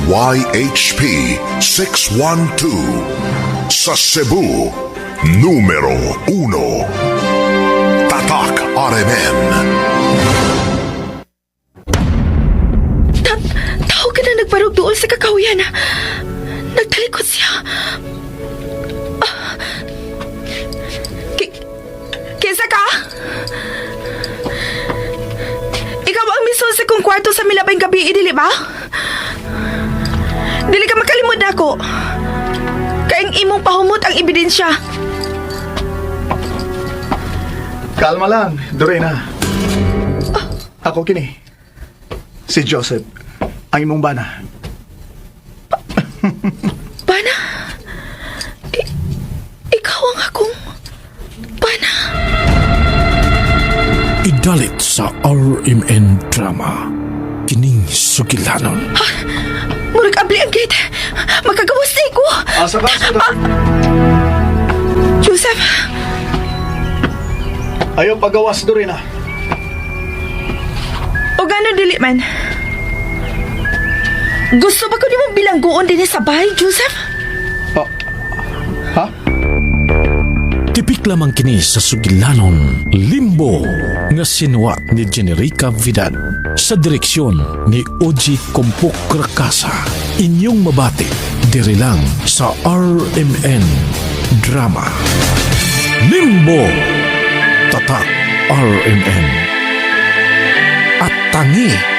DYHP 612. Sa Cebu, numero 1. Tatak RMN. Tao ka na nagbarog duol sa kakahuyan. Nagtalikod siya. Ah. Kinsa ka? Ikaw ang miso sa kong kwarto sa milabay gabi, dili ba? Dili ka makalimod nako. Kay ang imong pahumot ang ebidensya. Kalma lang, Dorena. Ako kini. Si Joseph, ang imong bana. Bana? Ikaw ang akong bana. Idalit sa RMN Drama. Kining sugilanon. Murag abli ang gate. Makagawas na ko. Asa ka? Asa ka? Joseph, Ayaw pagawas, Dorena. O gano'n dili man. Gusto ba ko nimo bilangguon din sa bahay, Joseph? Oh. Ha? Tipik lamang kini sa sugilanon Limbo nga sinuwat ni Generica Vidal sa direksyon ni Oji Kompok Rakasa. Inyong mabati diri lang sa RMN Drama. Limbo! Tatak RMN. At tangi